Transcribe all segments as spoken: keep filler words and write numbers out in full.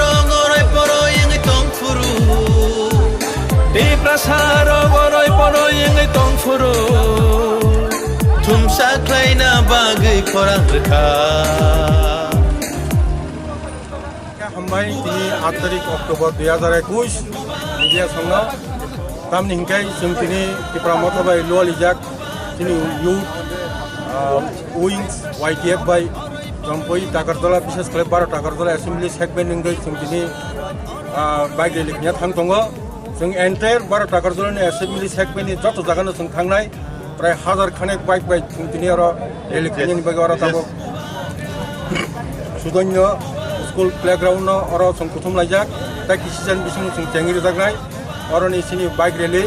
Rogoroi poroi wngwi tongphuru, Tiprasa rogoroi poroi wngwi tongphuru, thumsa khlaina bagwi khorang rwkha. Hambai, tini aat tarik October dui hajar ekush, media songno. Tamni hinkhe chwng tini Tipra Motha bai lualijak, chini youth, ah, wings, Y T F bai, Jampui Takarjala, bishes khlai baro Takarjala assembly segment wngwi chwng tini, ah, bike rally khna thang tongo. Chwng entire baro Takarjala ni assembly segment ni joto jagano chwng thangnai. Prai hajar khanek bike bai chwng tini oro rally khainani bagwi oro tabuk Sudoinyo school playground no oro chwng kuthum laijak, tei kisi jan bisingo chwng chengwi rwjaknai. Oroni chini bike rally,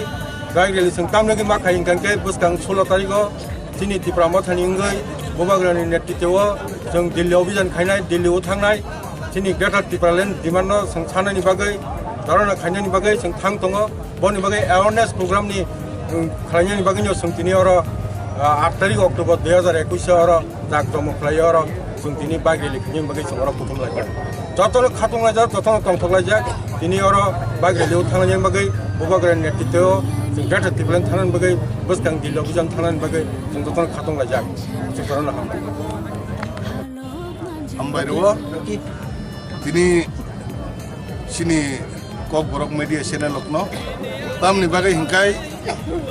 bike rally chwng tamni wngwi ma khai hwnkha khe bwskang sulo tarigo chini Tipra Mothani wngwi Bubagrani netritwo chwng Delhi obijan khainai, Delhi o thangnai. Chini Greater Tipraland demand no chwng sanani bagwi, dharana khainani bagwi chwng thang tongo. Boni bagwi awareness program ni, um, khlainani bagwi no chwng tini oro, ah, aat tarik October dui hajar ekush oro jak jomo khlai oro chwng tini bike rally khainani bagwi chwng oro kuthum laijak. Jotono khatung laijak, jotono tongthok laijak. Tini oro bike rally o thanglainani bagwi Bubagrani netritwo chwng Greater Tipraland thangnani bagwi bwskang Delhi obijan thangnani bagwi chwng jotono khatung laijak. Chwng jotono hambai. Hambai rwo. Tini chini Kokborok media channel rokno tamni bagwi hinkhai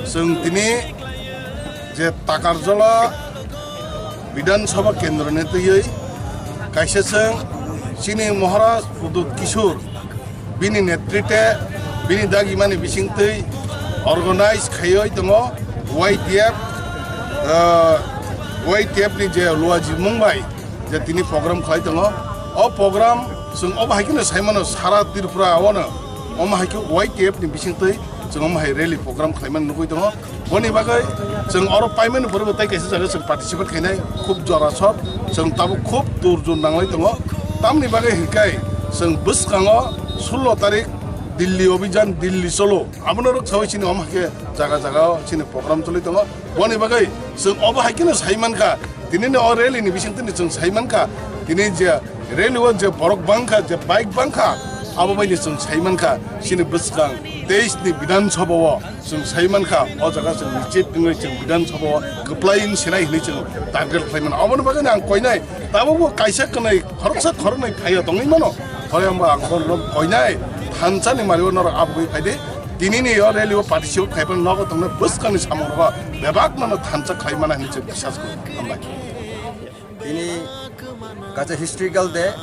chwng tini je Takarjala Bidhan Sabha kendro ni twiwi kaisa chwng chini Maharaj Pradyut Kishore bini netrite bini dagimani bisingtwi organize khaiwi tongo Y T F, ah, Y T F ni je luaji mung bai je tini program khlai tongo. O program chwng obo hai kheno sai mano sara Tripura o no omo hai khe Y T F ni bisingtwi chwng omo hai rally program khlaimani nugwi tongo. Boni bagwi chwng oro paimani pore bo tei kaisa jaga chwng participate khainai khub jora sok chwng tabuk khub turjun nanglai tongo. Tamni bagwi hinkhai chwng bwskango sullo tarik Delhi obijan, Delhi cholo abono rwk sawi chini omo hai khe jaga jaga o chini program choli tongo. Boni bagwi chwng obo hai kheno sai mankha. Tini ni o rally ni bising tini chwng sai mankha, tini je rally o je borok bangkha, je bike bangkha, abo bai ni chwng sai mankha, chini bwskang teis ni Bidhan Sabha o chwng sai mankha, o jaga chwng nichit wngwi chwng Bidhan Sabha o kwplai wng sinai hinwi chwng target khlai mano. Aboni bagwi no ang koinai, tabukbo kaisa kwnwi khoroksa khoroknwi phaiyo tongwi mano, hore wngba ang bono koinai, thansa ni mari o norok abugwi phai di. Tini ni o rally o participate khai phano nogo tongnai bwskang ni samung rogo bebak no thansa khlai mana hinwi chwng bisas kho. Hambai. Tini kaisa historical day,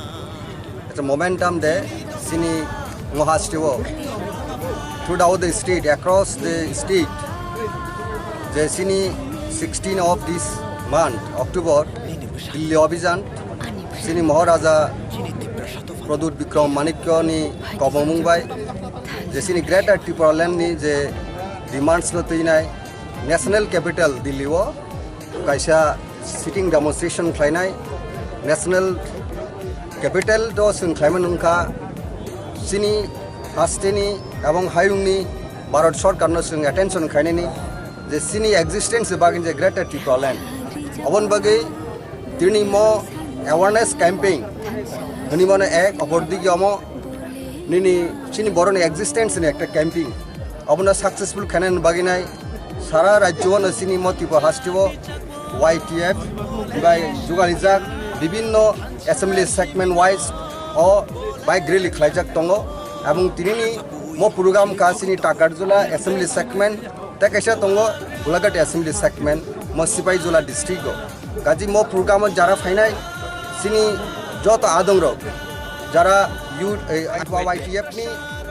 it's a momentum day. Chini ngo haste o throughout the state, across the state, je chini sixteen of this month, October, Delhi Abhijan, chini Maharaja Pradyut Bikram Manikya ni kobongmung bai, je chini Greater Tipraland ni je demands no twinai National Capital Delhi o kaisa sitting demonstration khlainai. National Capital to chwng khlaimani wngkha chini hasteni ebong hayungni Bharat Sarkar no chwng attention khainani je chini existence bagwi je Greater Tipraland. Oboni bagwi tini mo awareness campaign hwnwi mano ek, opor digi omo nini chini boroni existence ni ekta campaign. Obono successful khainani bagwi nai sara rajyo no chini mo Tripura haste o Y T F bai jugalijak bibinno assembly segment wise o bike rally khlaijak tongo. Ebong tinini mo program ka chini Takarjala assembly segment, tei kaisa tongo Golaghat assembly segment, mo Sipaijala district o. Kaji mo program o jara phainai chini joto adong rok, jara youth, eh, Y T F ni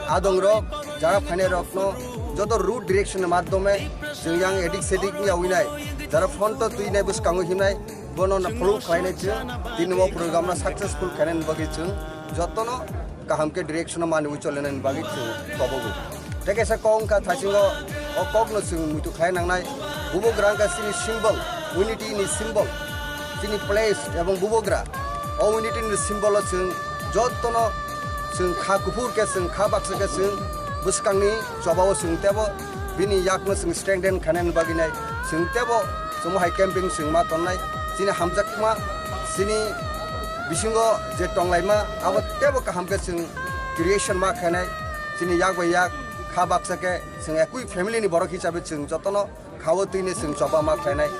adong rok, jara phainai rok no joto route direction ni madhyome chwng yang edik sedik ni awinai, jara phone to twinai bwskango himnai, bono na follow khlainai chwng tini mo program no successful khainani bagwi chwng jotono kaham khe direction o manwi cholenani bagwi chwng kobogo. Tei kaisa kok wngkha thaisingo, o kokno chwng muitu khlai nangnai. Bubagra wngkha chini symbol, unity ni symbol, chini place ebong bubagra. O unity ni symbol o chwng jotono chwng kha kuphur khe, chwng kha baksa khe, chwng bwskangni chobao chwng tebo bini yakno chwng strengthen khainani bagwi nai chwng tebo chwngmo hai camping chwng ma tonnai. Chini hamjakma, chini bisingo je tonglaima abo teibo kaham khe chwng creation ma khainai, chini yak bai yak kha baksa khe chwng ekui family ni borok hisabe chwng jotono khawo twini chwng choba ma khlainai.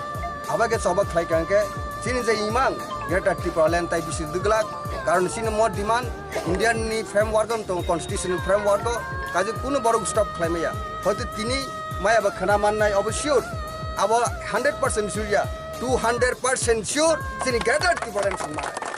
Abo khe choba khlai kha hwnkhe chini je imang Greater Tipraland tai bisi dwglak, karon chini mo demand Indian ni framework o tong, constitution ni framework o kaje kunu borok stop khlai maya. Hoyto tini maya ba khna mannai obo sure, abo hundred percent sure ya, two hundred percent sure chini Greater Tipraland songma.